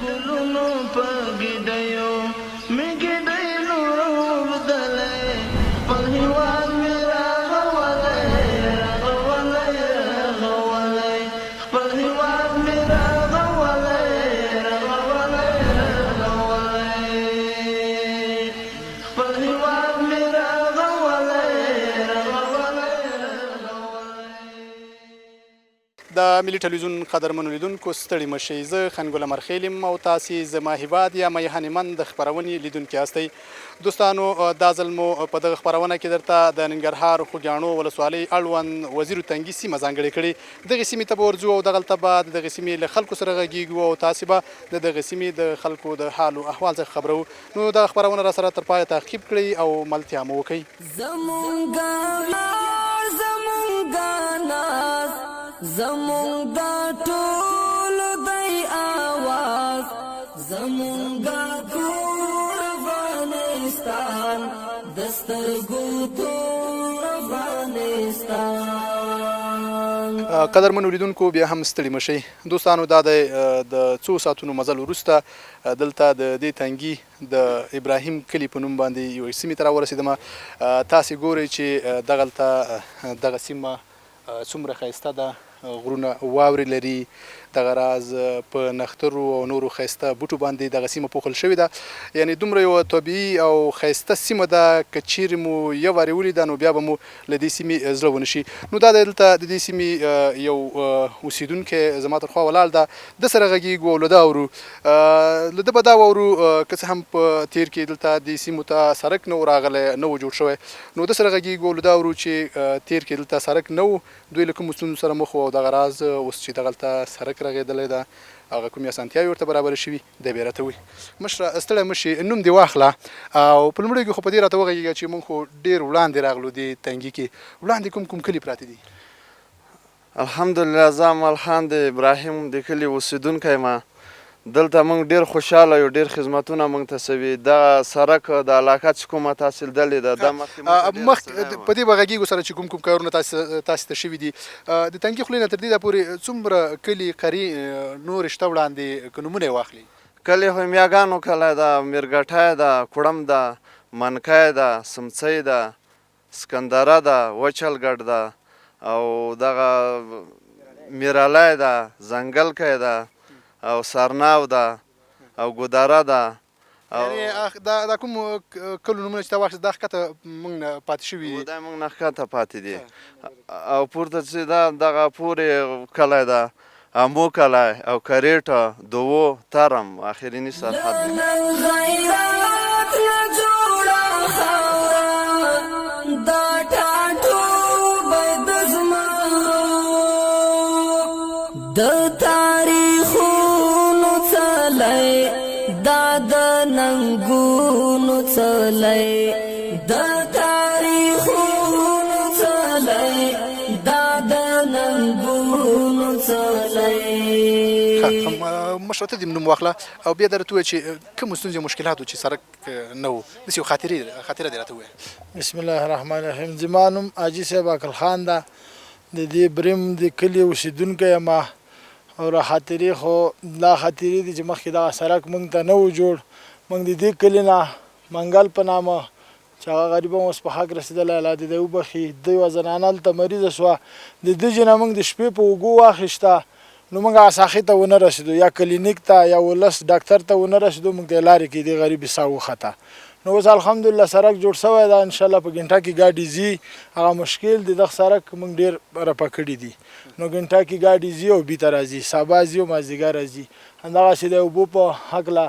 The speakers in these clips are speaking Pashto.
ګلونو په ګیډیو مې ګیډۍ نوره اوبدلې، خپل هیواد مې رغولی، رغولی، رغولی، خپل هیواد مې رغولی، رغولی، رغولی، خپل هیواد مې رغولی، رغولی، رغولی. د ملي ټلویزیون قدرمنو لیدونکو ستړي مه شئ، زه خنګل امرخیل یم او تاسې زما هیواد یا میهن من د خپرونې لیدونکي یاستئ. دوستانو دا ځل مو په دغه خپرونه کې درته د ننګرهار خوږیاڼو ولسوالۍ اړوند وزیرو تنګي سیمه ځانګړې کړې. دغې سیمې ته به ورځو او دغلته به د دغې سیمې له خلکو سره غږیږو او تاسې به د دغې سیمې د خلکو د حال و احوال څخه خبروو. نو دغه خپرونه راسره تر پایه تعقیب کړئ او ملتیا مو وکړئ. زمونږ ویاړ زمونږ ناز زمونږ د ټولو دی اواز زمونږ کور افغانستان د سترګو تور افغانستان. قدرمنو لیدونکو بیا هم ستړي مه شئ. دوستانو دا دی د څو ساعتونو مزل وروسته دلته د دې تنګي د ابراهیم کلي په نوم باندې یوې سیمې ته راورسېدم. تاسې ګورئ چې دغلته دغه سیمه څومره ښایسته ده، غرونه واورې لري، دغه راز په نښترو او نورو ښایسته بوټو باندې دغه سیمه پوښل شوې ده. یعنې دومره یوه طبیعي او ښایسته سیمه ده، که چیرې مو یو وارې ولیده نو بیا به مو له دې سیمې زړه ونه شي. نو دا دی دلته د دې سیمې یو اوسیدونکی زما تر خوا ولاړ ده، ده سره غږیږو او له ده اورو. له ده به دا واورو که څه هم په تیر کې دلته دې سیمو ته سرک نه و راغلی، نه و جوړ شوی، نو ده سره غږیږو او له ده اورو چې تیر کې دلته سرک نه و، دوی له کومو ستونزو سره مخ وو او دغه راز اوس چې دغلته سرک رغیدلی ده هغه کومې اسانتیاوې ورته برابرې شوي، دی به یې راته ووایي. مشره ستړی مه شې، نوم دې واخله او په لومړیو کې خو په دې راته وغږیږه چې موږ خو ډېر وړاندې راغلو دې تنګي کې، وړاندې کوم کوم کلي پراته دي؟ الحمدلله زه امل خان د ابراهیم د کلي اوسیدونکی یم. دلته موږ ډیر خوشحاله یو، ډیر خدمتونه موږ ته سوي. دغه سرک د علاقه چې کومه تاسې لیدلې ده، دا مخکې موږ ته ډیره ستړیا وه. په دې به غږیږو سره چې کوم کوم کارونه تاسې ته شوي دي. د تنګي خولې نه تر دې ځایه پورې څومره کلي قري نورې شته وړاندې که نومونه یې واخلي؟ کلی خو میاګانو کلی ده، میرګټی ده، کوړم ده، منکی ده، سمڅۍ ده، سکندره ده، وچلګډ ده او دغه میرعلی ده، ځنګلکی ده او سرناو ده او ګودره ده او یعنی دا کوم کلو نومونه چې تا واخیست دا ښکته موږ نه پاتې شوي دي؟ دا موږ نه ښکته پاتې دي او پورته چې دا دغه پورې کلی ده امو کلی او کریټه دوو ترم اخرینی سرحد دی. غیرت نه جوړه خاوره دا ټاټوبی د زمرو د تاریخونو څلی دا د ننګونو څلی د تاریخونو څلی دا د ننګونو څلی. مشره ته دې نوم واخله او بیا درته ووایه چې کومو ستونزې او مشکلات وو چې سرک نه وو، داسې یو خاطرې خاطره دې راته ووایه. بسم الله الرحمن الرحیم زما نوم حاجي صاحب عقل خان ده، د دې بریم د کلي اوسېدونکی یم او خاطرې خو دا خاطرې دي چې مخکې دغه سرک موږ ته نه و جوړ، موږ د دې کلي نه منګل په نامه چې هغه غریب هم اوس په حق رسېدلی الله دې دی وبخښي، ده یوه زنانه هلته مریضه شوه، د ده جنه موږ د شپې په اوږو واخیسته، نو موږ هغه ساحې ته ونه رسېدو، یا کلینیک ته یا ولس ډاکتر ته ونه رسېدو، موږ ته یې لارې کې دې غریبې ساه وخته. نو اوس الحمدلله سرک جوړ شوی ده، انشاالله په ګنټه کې ګاډي ځي، هغه مشکل د دغه سرک موږ ډېر رفع کړي دي، نو ګنټه کې ګاډي ځي او بیته راځي، سبا ځي او مازدیګر راځي. همدغسې د اوبو په هکله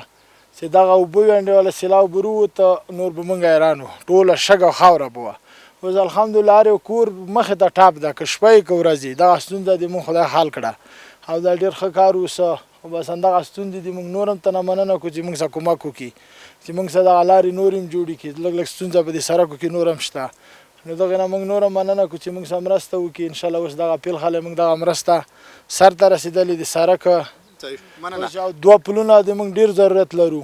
چې دغه اوبه وي انډیواله سیلاو به ورووته نور به مونږ حیران وو، ټوله شګه او خاوره به وه. اوس الحمدلله هر یو کور مخې ته ټاپ ده، که شپه یې که ورځ یې، دغه ستونزه دې مونږ خدای حل کړه او دا ډېر ښه کار وسه. او بس همدغه ستونزې دي، مونږ نور هم تنه مننه کوو چې مونږ سره کومک وکړي، چې مونږ سره دغه لارې نورې هم جوړې کړي، لږ لږ ستونزه په دې سرکو کې نور هم شته، نو دغه نه مونږ نور هم مننه کوو چې مونږ سره مرسته وکړي. انشاءالله اوس دغه پیل خلک مونږ دغه مرسته سر ته رسېدلې د سرک مننه. او دوه پلونه د مونږ ډیر ضرورت لرو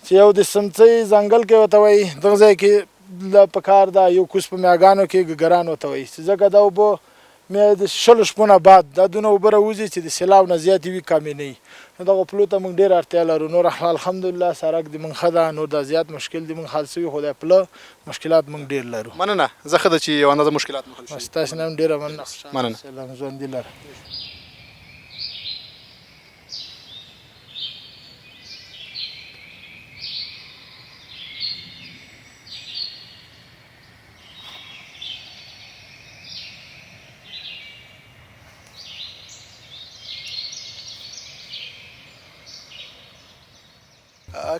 چې یو د سمڅۍ ځنګل کې ورته وایي دغه ځای کې له پکار ده، یو کوز په میاګانو کې ګګران ورته وایي، چې ځکه دا اوبه مې د شلو شپو نه بعد دا دونه اوبه راوځي چې د سیلاب نه زیاتې وي کمې نه وي. نو دغو پلو ته موږ ډېره اړتیا لرو. نور الحمدلله سرک د موږ ښه ده، نور دا زیات مشکل د موږ حل شوي خو دا پله مشکلات موږ ډېر لرو. مننه زه ښه ده چې یو اندازه مشکلات مو حل شوي. ستاسو نه هم ډېره مننه. مننه. سلام ژوندي لره.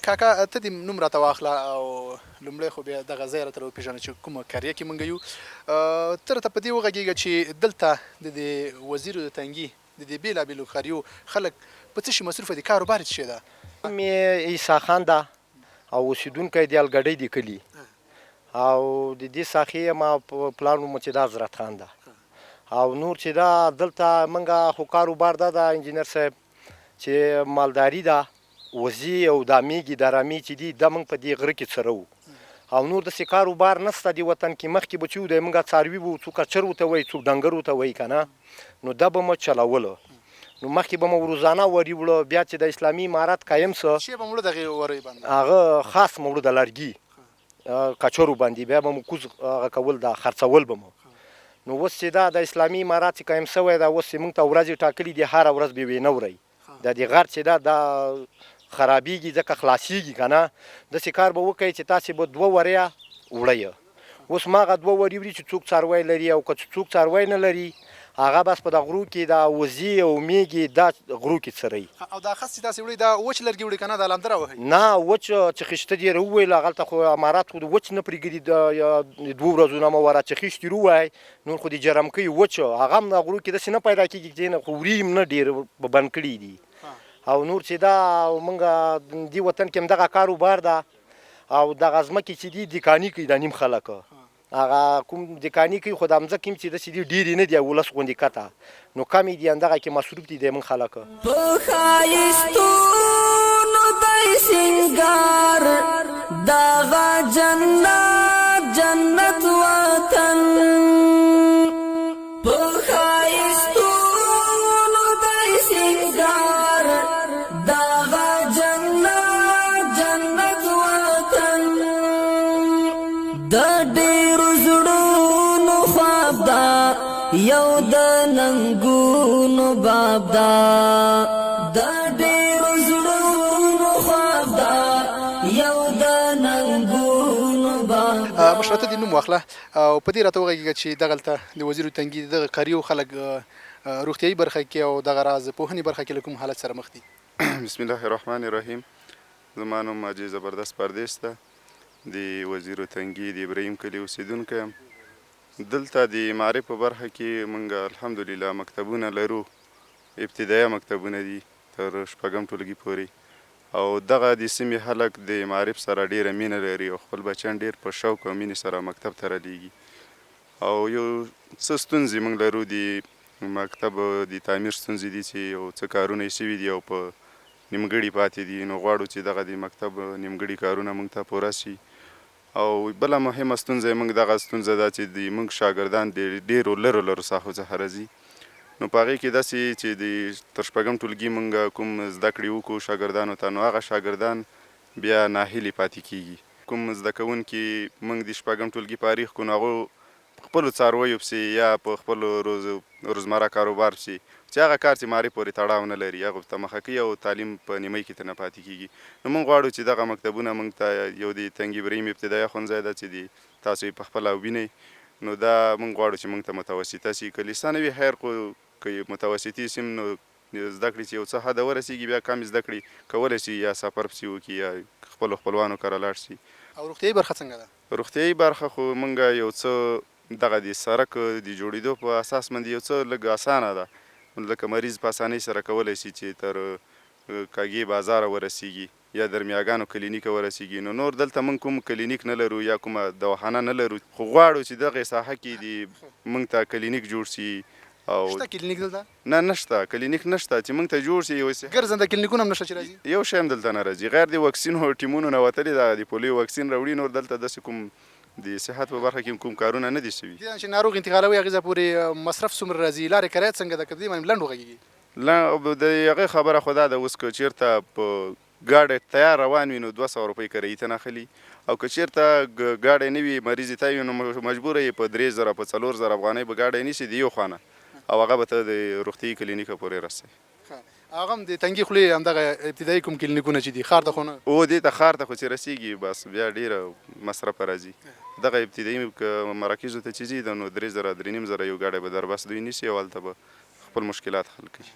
کاکا ته دې نوم راته واخله او لومړی خو بیا دغه ځای راته وپېژنه چې کومه قریه کې مونږ یو. ته راته په دې وغږېږه چې دلته د دې وزیرو د تنګي د دې بېلابېلو قریو خلک په څه شي مصروفه دي، کاروبار یې څه شی ده؟ نوم مې عیسی خان ده او اوسېدونکی د الګډۍ د کلي او د دې ساحې یم او پلار مو چې دا حضرت خان ده او نور چې دا دلته مونږ خو کاروبار دا ده انجینر صاحب چې مالداري ده وزې او دا میږي دا رمې چې دي دا موږ په دې غره کې څروو او نور داسې کار و بار نشته دې وطن کې. مخکې به چې وو دی موږ څاروي وو، څوک اچر ورته وایي څوک ډنګر ورته وایي که نه، نو دا به مو چلولو. نو مخکې به مو روزانه وري وړه، بیا چې د اسلامي امارت قایم سو څه به مو وړه دغې ورۍ باندې؟ هغه خاص مو وړه د لرګي کچرو باندې بیا به مو کوز هغه کول دا خرڅول به مو. نو اوس چې دا د اسلامي امارت چې قایم سوی دا اوس چې موږ ته ورځې ټاکلي دي هره ورځ به وینه وړئ. دا د غر چې ده دا خرابیږي ځکه خلاصیږي کنه داسې کار به وکړئ چې تاسې به دوه وریه وړئ. اوس ماغه دوه وري وړي چې څوک څاروی لري او که څوک څاروی نه لري هغه بس په دا غرو کې دا وزې او میږې دا غرو کې څري. او دا خس چې تاسې وړئ دا وچ لرګي وړئ کنه دا لامده راوهئ؟ نه وچ چې خشته دې راوویل هغلته خو امارات خو وچ نه پرېږدي د دوو ورځو نه مو ورا چې خشتې رووایئ نور خو د جرمکۍ وچ هغه هم غرو کې داسې نه پیدا کېږي چې نه خو وري هم نه ډېر بند کړي دي او نور چې دا مونږ دې وطن کې هم دغه کاروبار ده او دغه ځمکې چې دي دکاني کوي دا نیم خلک هغه کوم دکاني کوي خو دا ځمکې هم چې داسې دي ډېرې نه دي ولس غوندې کته نو کمې دي همدغه کې مصروف دي د مونږ خلک. په ښایستونو دی سینګار دغه جنت جنت وطن په ښایستونو دی سینګار دغه جنت جنت وطن د ډېرو زړونو خواب ده یو د ننګونو باب ده د ډېرو زړونو خواب ده یو د ننګونو باب ده. مشره ته دې نوم واخله او په دې راته وغږېږه چې دغلته د وزیرو تنګي د دغه قریو خلک روغتیايي برخه کې او دغه راز پوهنې برخه کې له کوم حالت سره مخ دي؟ بسم الله الرحمن الرحیم زما نوم حاجي زبردست پردیس ده د وزیرو تنګي د ابراهیم کلي اوسېدونکی یم. دلته د معارف په برخه کې مونږ الحمدلله مکتبونه لرو، ابتدایه مکتبونه دي تر شپږم ټولګي پورې او دغه د سیمې خلک د معارف سره ډېره مینه لري او خپل بچیان ډېر په شوق او مینې سره مکتب ته رالیږي او یو څه ستونزې مونږ لرو د مکتب د تعمیر ستونزې دي چې یو څه کارونه یې شوي دي او په نیمګړي پاتې دي نو غواړو چې دغه د مکتب نیمګړي کارونه مونږ ته پوره شي او بله مهمه ستونزه یې موږ دغه ستونزه ده چې د موږ شاګردان د ډېرو لرو لرو ساحو څخه راځي نو په هغې کې داسې چې د تر شپږم ټولګي موږ کوم زده کړې وکړو شاګردانو ته نو هغه شاګردان بیا ناهیلي پاتې کېږي. کوم زده کوونکي موږ د شپږم ټولګي فارغ کړو نو هغو په خپلو څارویو پسې یا په خپل روز روزمره کاروبار پسې چې هغه کار چې معارف پورې تړاو نه لري هغو ته مخه کوي او تعلیم په نیمۍ کې ترنه پاتې کیږي نو موږ غواړو چې دغه مکتبونه موږ ته یو د تنګ ابراهیم ابتدایه ښونځی ده چې د تاسو یې په خپله وینئ نو دا موږ غواړو چې موږ ته متوسطه شي که لیسه نه وي خیر خو که متوسطې شي هم نو زده کړې چې یو څه حده ورسیږي بیا کمې زده کړې کولی شي یا سفر پسې وکړي یا خپلو خپلوانو کره لاړ شي. او روغتیايي برخه څنګه ده؟ روغتیايي برخه خو مونږ یو څه دغه د سرک د جوړیدو په اساس باندې یو څه لږ اسانه ده لکه مریض په اسانۍ سره کولی شي چې تر کږې بازاره ورسیږي یا درمیاګانو کلینیکه ورسیږي نو نور دلته مونږ کوم کلینیک نه لرو یا کومه دواخانه نه لرو خو غواړو چې دغه ساحه کې دي مونږ ته کلینیک جوړ شي او شته کلینیک دلته؟ نه نشته کلینیک نشته چې مونږ ته جوړ شي یو ګرځنده کلینیکونه هم نشته چې راځي؟ یو شی هم دلته نه راځي غیر د واکسینو ټیمونو نه وتلې دغه د پولیو واکسین راوړي نور دلته داسې کوم د صحت په برخه کې کوم کارونه نه دي شوي. دې چې ناروغ انتقالوي هغې ځای پورې مصرف څومره راځي، لارې کرایه څنګه ده، که په دې باندې لنډ وغږېږي. د هغې خبره خو دا ده اوس که چېرته په ګاډی تیار روان وي نو 200 روپۍ کرایي ته نه اخلي او که چېرته ګاډی نه وي مریض ته وي نو مجبوره یې په 3000 په 4000 افغانۍ به ګاډی نیسي د یو خوا نه او هغه به ته د روغتیايي کلینیکه پورې رسوي. ښه هغه هم د تنګي خولې همدغه ابتدايي کوم کلینیکونه چې دي ښار ته خو نه. او دې ته ښار ته خو چې رسیږي بس بیا ډیره مصرفه راځي دغه ابتدايي مراکزو ته چې ځي نو 3000 3500 یو ګاډی به دربس دوی نیسي او هلته به خپل مشکلات حل کوي.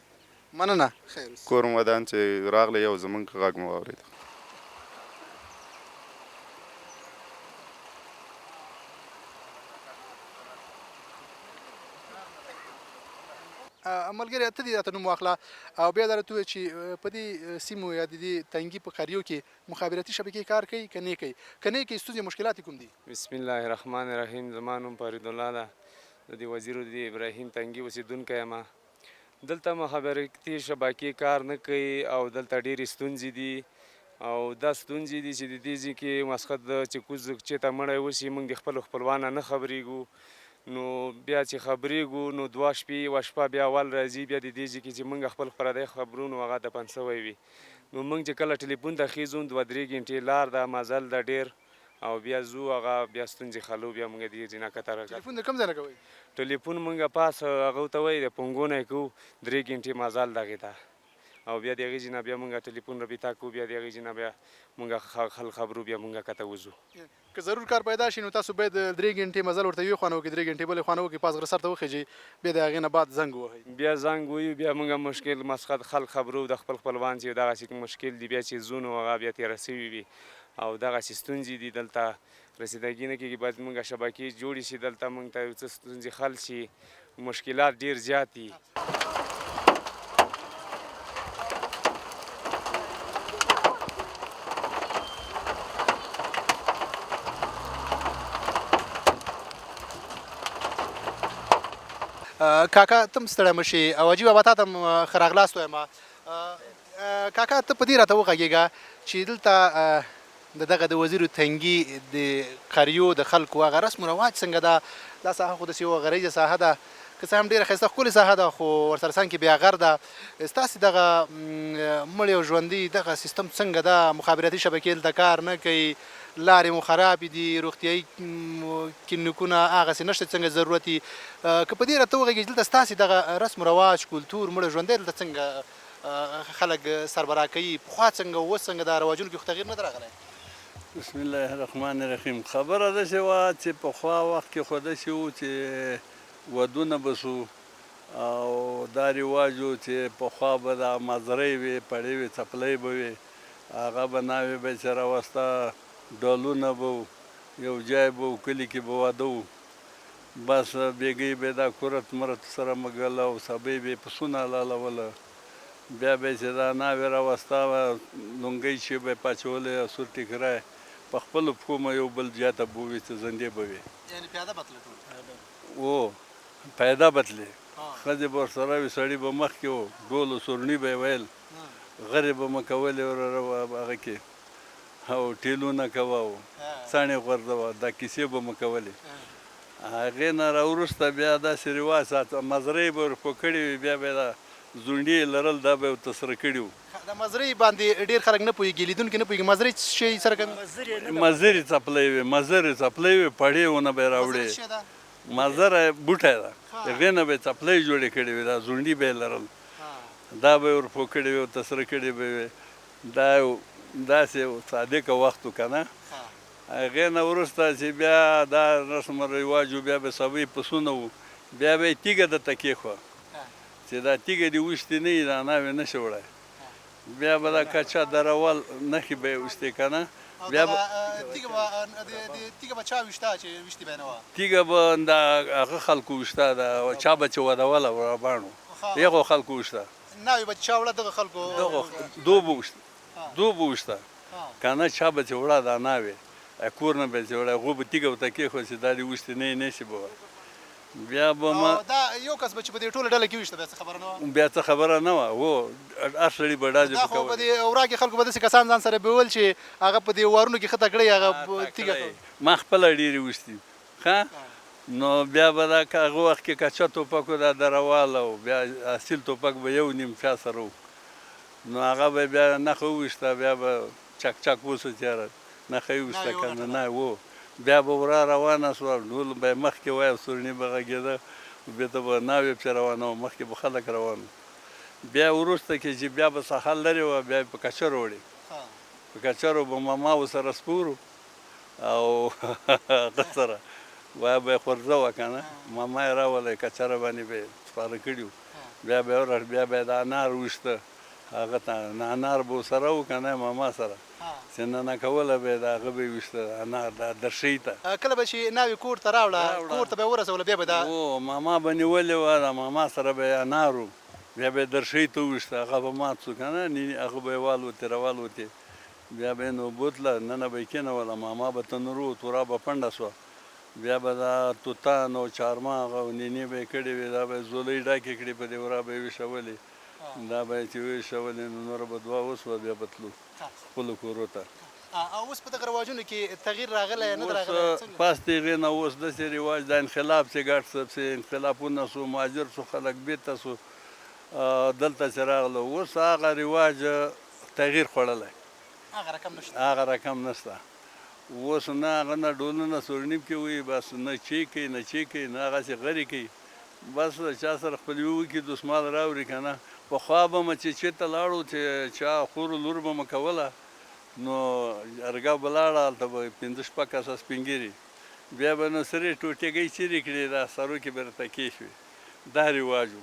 مننه خیر اوسې. کور مو ودان چې راغلئ او زمونږ غږ مو واورېد. ملګری ته دې راته نوم واخله او بیا دا راته ووایه چې په دې سیمو یا د دې تنګي په قریو کې مخابراتي شبکې کار کوي که نه کوي، که نه کوي ستونزې مشکلات یې کوم دي؟ بسم الله الرحمن الرحیم زما نوم فریدالله ده زه د وزیرو د ابراهیم تنګي اوسیدونکی یم. دلته مخابراتي شبکې کار نه کوي او دلته ډېرې ستونزې دي او دا ستونزې دي چې د دې ځای کې مسخت چې کوز چېرته مړی وشي موږ د خپلو خپلوانه نه خبرېږو نو بیا چې خبرېږو نو دوه شپې یوه شپه بیا اول راځي بیا د دې ځای کې چې موږ خپل پردی خبرو نو هغه دفن شوی وي نو موږ چې کله ټلیفون ته خېزو دوه درې ګنټې لار ده مزل ده ډېر او بیا ځو هغه بیا ستونزې خلو بیا مونږ دې ځای نه کته راکته. ټلیفون د کوم ځای نه کوئ؟ ټلیفون مونږ پاس هغه ته وایي د پونګو نه یې کوو درې ګنټې مزل ده هغې ته او بیا د هغې ځای نه بیا مونږ ټلیفون رابطه کوو بیا د هغې ځای نه بیا مونږ خلک خبرو بیا مونږ کته وځو. که ضرور کار پیدا شي نو تاسو باید درې ګنټې مزل ورته یوې خوا نه وکړئ درې ګنټې بلې خوا نه وکړئ پاس غره سر ته وخیژئ بیا د هغې نه بعد زنګ ووهئ. بیا زنګ ویو بیا مونږ مشکل مسخت خلک خبرو د خپل خپلوان چې دغسې مشکل دي بیا چې ځو نو هغه بیا تیره شوي وي او دغسې ستونزې دي دلته رسیدګي نه کیږي باید مونږ شبکې جوړې شي دلته مونږ ته یو څه ستونزې حل شي مشکلات ډیر زیات دي. کاکا ته هم ستړی مه شې او حاجي بابا تا ته هم ښه راغلاست وایم. کاکا ته په دې راته وغږېږه چې دلته د دغه د وزیرو تنګي د قریو د خلکو هغه رسم و رواج څنګه ده؟ دا ساحه خو داسې یوه غریزه ساحه ده، که څه هم ډېره ښایسته ښکلې ساحه ده، خو ورسره څنګ کې بیا غر ده. ستاسې دغه مړي او ژوندي دغه سیستم څنګه ده؟ مخابراتي شبکې دلته کار نه کوي، لارې مو خرابې دي، روغتیايي کلینیکونه هغسې نشته چې څنګه ضرورت وي. که په دې راته وغږېږې چې دلته ستاسې دغه رسم و رواج، کلتور، مړی ژوندی دلته څنګه خلک سربراه کوي، پخوا څنګه وو، اوس څنګه ده، رواجونو کې خو تغیر نه دی راغلی. بسم الله الرحمن الرحیم خبره داسې وه چې پخوا وخت کې خو داسې وو چې ودونه به شو او دا رواج و چې پخوا به دا مزرۍ وې، پړې وې، څپلۍ به وې، هغه به ناوې به یې چې راوسته، ډولونه به وو، یو جای به وو، کلي کې به واده وو، بس بېګۍ به یې دا کورت مرت سره مږله او سبۍ به یې پسونه حلالوله. بیا به یې چې دا ناوې راوسته لونګۍ چې به یې په اچولې او سور ټیکری په خپلو پښو مو یو بل جای ته بووي چې زندې به وي. یعنې پیاده به تله ټول؟ هو پیاده به تلې، ښځې به ورسره وې، سړي به مخکې وو، ډول او سورڼي به یې ویل، غرې به مو کولې وروره هغه کې او ټیلونه کوه او څڼې غورځوه، دا کیسې به مو کولې. هغې نه راوروسته بیا داسې رواج ساته مزرۍ به ورپو کړې وي بیا به یې دا ځونډي یې لرل دا به یې ورته سره کړي وو. دا مزرۍ باندې ډېر خلک نه پوهېږي لیدونکي نه پوهېږي مزرۍ څه شی سره کوي؟ مزرې څپلۍ وې مزرې څپلۍ وې پړې ونه به یې راوړې مزره بوټی ده هغې نه به یې څپلۍ جوړې کړې وې دا ځونډي به یې لرل دا به یې ورپو کړې وې ورته سره کړې به وې دا یو داسې یو صادقه وخت و که نه هغې نه وروسته چې بیا دا رسم او رواج و، بیا به سبۍ پسونه وو، بیا به یې تیږه درته کېښوه چې دا تیږه دې ویشتې نه وي دا ناوې نه شي وړی، بیا به دا کچه درول نښې به یې ویشتې که نه بیا به تیږه به چا ویشته چې ویشتې به یې نه وه؟ تیږه به دا هغه خلکو ویشته دا چا به چې ودوله رباڼو هغو خلکو ویشته. ناوې به چې چا وړه دغه خلکو دغو دو به ویشته دو به ویشته کنه چا به چې وړه دا ناوې کور نه به چې وړه هغو به تیږه ورته کېښوه چې دا دې ویشتې نه یې نه شي به بیا به ما دا یو کس به چې په دې ټوله ډله کې ویشته بیا څه خبره نه وه بیا څه خبره نه وه هو هر سړي به ډزې دا خو په دې ورا کې خلکو به داسې کسان ځان سره بیول چې هغه په دې وارونو کې ښه تکړه هغه تیږه. ما خپله ډېرې ویشتي ښه نو بیا به دا که هغه وخت کې کچه توپک و دا درواله او بیا اصیل توپک به یو نیم چا سره و نو هغه به بیا نښه وویشته بیا به چک چک وسو چې یاره نښه یې وویشته که نه نه و بیا به ورا روانه سوه ډول به یې مخکې وای او سورني به غږېده بېرته به ناوې پسې روانه وه مخکې به خلک روان وو بیا وروسته کې چې بیا به ساحه لرې وه بیا یې په کچرو وړې په کچرو به ماما ورسره سپور او هغه سره وای به خورزه وه که نه ماما یې راولی کچره باندې به یې سپاره کړي وو بیا به یې بیا به یې د انار ویشته هغه ته انار به ورسره و که نه ماما سره چې ننه کوله به یې د هغه به یې ویشته انار د درشۍ ته. کله به چې ناوې کور ته راوړه کور ته به یې ورسوله بیا به دا. هو ماما به نیولې وه د ماما سره به یې انار و بیا به یې درشۍ ته وویشته هغه به مات شو که نه هغه به یې والوتې راوالوتې بیا به یې نو بوتله ننه به یې کېنوله ماما به تنور ووت ورا به پنډه شوه بیا به دا توتان او چارماغ او نینې به یې کړې وې دا به یې ځولۍ ډکې کړې په دې ورا به یې ویشولې دا به یې چې ویشولې نو نوره به دعا وشوه بیا به تلو خپلو کورو ته. او اوس په دغه رواجونو کې تغیر راغلی نه دی راغلی اوس پس د هغې نه اوس داسې رواج دا انقلاب چې ګډ شو پسې انقلابونه شو مهاجر شو خلک بیرته شو دلته چې راغلو اوس هغه رواج تغیر خوړلی هغه رقم نشته هغه رقم نشته اوس نه هغه نه ډولونه سورنیب کې وي بس نه چی کوي نه چی کوي نه هغسې غرې کوي بس له چا سره خپلوي وکړي دوسمال راوړي که نه پخوا به مو چې چېرته لاړو چې چا خور لور به مو کوله نو ارګه به لاړه هلته به پنځه شپږ کسه سپین ږیري بیا به نو سرې ټوټېګۍ چیرې کړې دا سرو کې به راته کېښوې دا رواج و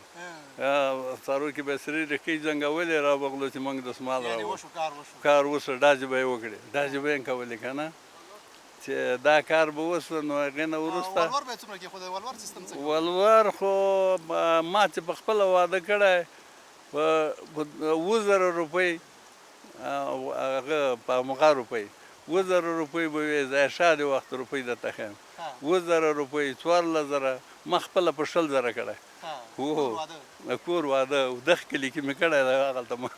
سرو کې به سرې ریښکۍ زنګولې را به غلو چې موږ دستمال راوړو کار وشو ډزې به یې وکړې ډزې به یې کولې که نه چې دا کار به وشو نو هغې نه وروسته ولور به یې څومره کېښود ولور سیستم څنګه ولور خو ما چې په خپله واده کړی په 7000 روپۍ هغه په همغه روپۍ 7000 روپۍ به وې ظاهر شاه د وخت روپۍ درته ښیم 7000 روپۍ 14000 ما خپله په 20000 کړی هو کور واده دغ کلي کې مې کړی دی هغلته ما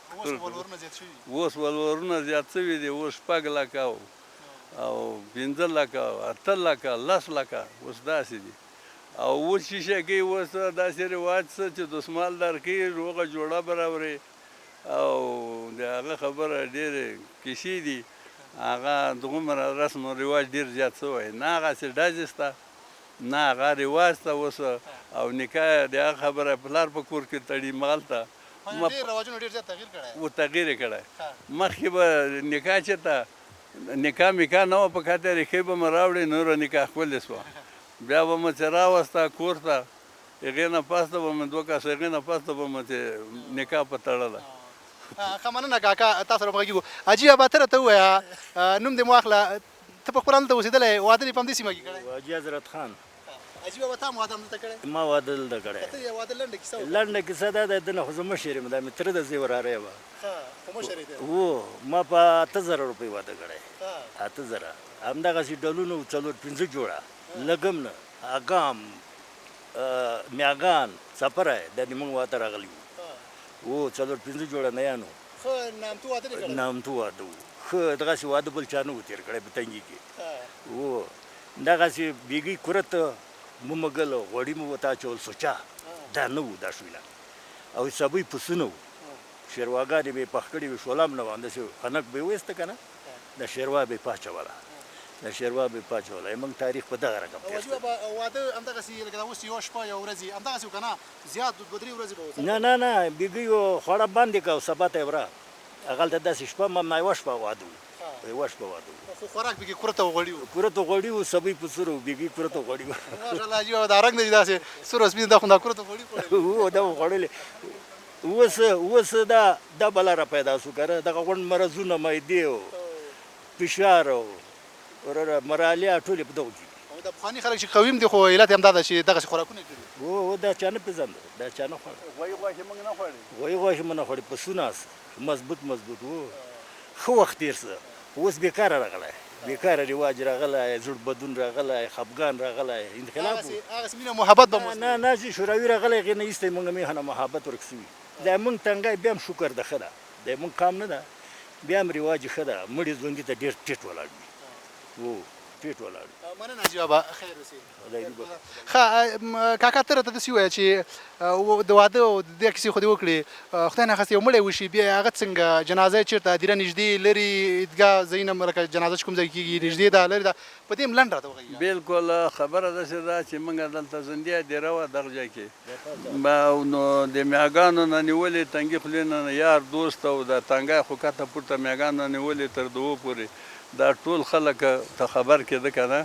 اوس ولورونه زیات شوي دي اوس شپږ لکه او پنځه لکه او اته لکه لس لکه اوس داسې دي او اوس چې شی کوي اوس داسې رواج څه چې دستمال درکوي روغه جوړه به راوړي او د هغه خبره ډېرې کیسې دي هغه دغومره رسم او رواج ډېر زیات شوی نه هغسې ډزې شته نه هغه رواج ته اوس او نکاح د هغه خبره پلار په کور کې تړي مغلته ډېر رواجونو ډېر زیات تغیر کړی و تغیر یې کړی مخکې به نکاح چېرته نکاح میکا نه وه په کاته ریښې به مو راوړې نوره نکاح ښکلې سوه بیا به مو چې راوسته کور ته هغې نه پسته به مې دوه کسه هغې نه پسته به مو چې نکاح په تړله. ښه مننه کاکا تاسو سره غږیږو. حاجي بابا ته راته ووایه نوم دې مو واخله ته په خپله همدلته اوسېدلی یې واده دې په همدې سیمه کې کړی؟ حاجي حضرت خان. حاجي بابا تا هم واده همدلته کړی؟ ما واده دلته کړی. که ته یې واده لنډه کیسه وکړه. لنډه کیسه دا ده دنه خو زه مشر یم دا مې تره ده زه یې وراره یم. ښه خو مشر یې دی. هو ما په 8000 روپۍ واده کړی. 8000 همدغسې ډلونه وو څلور پنځه جوړه لږ هم نه اګام میاګان څپری دا دې موږ واته راغلي وو. هو څلور پنځه جوړه نیان وو. ښه نامتو واده دې کړی. نامتو واده وو. ښه دغسې واده بل چا نه وو تېر کړی په تنګي کې. هو دغسې بیګۍ کورت مو مږل غوړي مو ورته اچول سوچه دا نه وو دا شویله او سبۍ پسونه وو شیرواګانې به یې پخ کړې وې شوله هم نه وه همداسې خنک به یې وایسته که نه د شیروا به یې پاچوله د شیروا به یې پاچوله موږ تاریخ په دغه رقم تېر کړ. واده همدغسې لکه دا اوس یوه شپه یوه ورځ یې همدغسې و که نه زیات دوه درې ورځې به نه نه نه بیګۍ خواړه باندې که او سبا ته یې وره هغلته داسې شپه ما یوه شپه واده و یوه شپه واده وو. خو خوراک پکې کورت او غوړي وو. کورت او غوړي وو، سبۍ په سور او بیګۍ کورت او غوړي وو. ماشاءالله عجیبه دا رنګ دی چې داسې سور او سپین دا خو دا کورت او غوړي خوړلي. وو دا مو خوړلي. اوس اوس دا دا بلا را پیدا شو کنه دغه غونډ مرضونه معدې او فشار او وروره مرالیا ټولې په دغو کې دي. او دا پخواني خلک چې قوي هم دي خو علت یې همدا ده چې دغسې خوراکونه یې کړي. هو هو دا چا نه پېژنده دا چا نه خوړل. غویي غوښې موږ نه خوړې. غویي غوښې مو نه خوړې پسونه مضبوط مضبوط وو ښه وخت تیر سه خو اوس بیکاره راغلی بیکاره رواج راغلی زړ بدون راغلی خپګان راغلی انقلاب وو هغسې مینه محبت به مو نه نه چې شوروي راغلی هغې نه ایسته مونږ میهنه محبت ورک سوي دا مونږ تنګی بیا هم شکر ده ښه ده دا مونږ کام نه ده بیا هم رواج ښه ده مړي ژوندي ته ډیر ټیټ ولاړ وي وو. ټیټ ولاړ یو. مننه حاجي بابا خیر اوسې. خدای دې وبخښي. ښه کاکا ته راته داسې ووایه چې د واده او د دې کیسې خو دې وکړې، خدای ناخواسته یو مړی وشي بیا هغه څنګه جنازه یې چېرته هدیره نږدې لرې عیدګاه ځایونه لکه جنازه چې کوم ځای کې کېږي نږدې ده لرې ده په دې هم لنډ راته وغږېږه. بلکل خبره داسې ده چې موږ دلته زندې هدیره وه دغه ځای کې نو د میاګانو نه نیولې تنګي خولې نه یار دوست او د تنګی خو کته پورته میاګانو نه نیولې تر دوو پورې دا ټول خلک ته خبر کېده که نه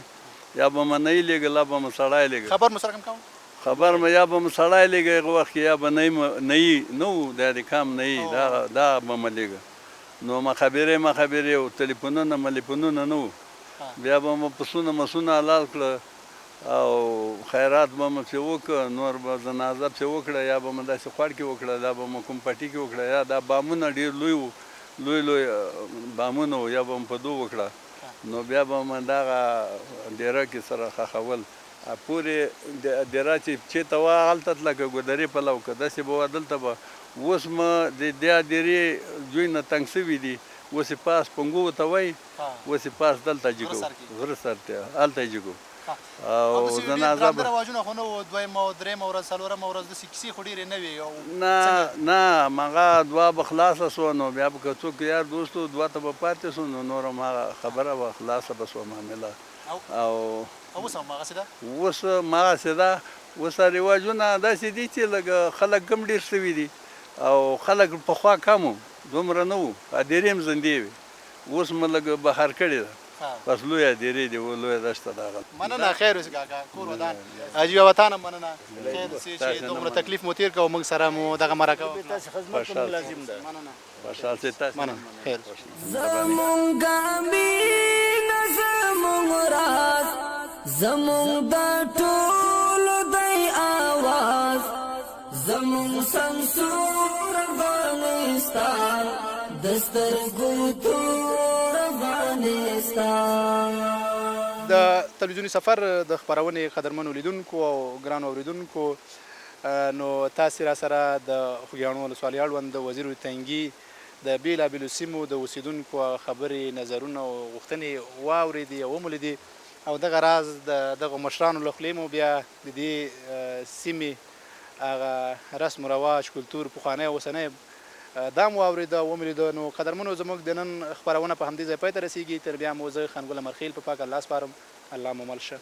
یا به مو نۍ لېږه لا به مو سړی لېږه. خبر مو سره کوم کاوه؟ خبر مو یا به مو سړی لېږه هغه وخت کې یا به نۍ مو نۍ نه وو دا د کام نۍ دا دا به مو لېږه نو مخابرې مخابرې او تلیفونونه ملیفونونه نه وو بیا به مو پسونه مسونه حلال کړه او خیرات به مو پسې وکړ نور به ځنازه پسې وکړه یا به مو داسې خوړ کې وکړه دا به مو کوم پټي کې وکړه یا دا بامونه ډېر لوی وو لوی لوی بامونه وو یا به مو په دو وکړه نو بیا به مو دغه دیره کې سره ښخول پورې دیره چې چېرته وه هلته تله که ګودرې پلو که داسې به وه دلته به اوس مو د دې دیرې جوی نه تنګ شوي دي اوس یې پاس پنګوو ته وایي اوس یې پاس دلته جګو غره سر ته هلته یې جګو او داسې ډېر درانده رواجونه خو نه وو، دویمه او درېیمه ورځ، څلورمه ورځ داسې کیسې خو ډېرې نه وې او نه نه هماغه دعا به خلاصه شوه نو بیا به که څوک یار دوست و دعا ته به پاتې شو نو نور هماغه خبره وه خلاصه به شوه معامله او اوس هم هماغسې ده؟ اوس هماغسې ده، اوس رواجونه داسې دي چې لږ خلک هم ډېر شوي دي او خلک پخوا کم وو دومره نه وو، هدیرې هم زندې وې اوس مو لږ بهر کړې ده. بس لویه دیرې دی و لویه دشته ده هغه. مننه خیر اوسې کاکا کور ودان حاجي بابا تا نه مننه خیر اوسې چې دومره تکلیف مو تیر کړ او موږ سره مو دغه مرکه وکړه. تاسو خدمت کوم لازم ده. مننه. خوشحال شئ تاسو. مننه خیر. زمونږ مینه زمونږ راز زمونږ د ټولو دی اواز زمونږ سمسور افغانستان د سترګو تور افغانستان. د تلویزیوني سفر د خپرونې قدرمنو لیدونکو او ګرانو اوریدونکو نو تاسې راسره د خوږیاڼو ولسوالۍ اړوند د وزیرو تنګي د بیلابیلو سیمو د اوسیدونکو هغه خبرې، نظرونه او غوښتنې واوریدې او ومو لیدې او دغه راز د دغو مشرانو له خولې مو بیا د دې سیمې هغه رسم و رواج، کلتور، پخوانی او اوسنی دا مو واورېده او ومو لیده. نو قدرمنو زموږ د نن خپرونه په همدې ځای پای ته رسېږي. تر بیا مو زه خان ګل امرخېل په پاک الله سپارم. الله مو مل شه.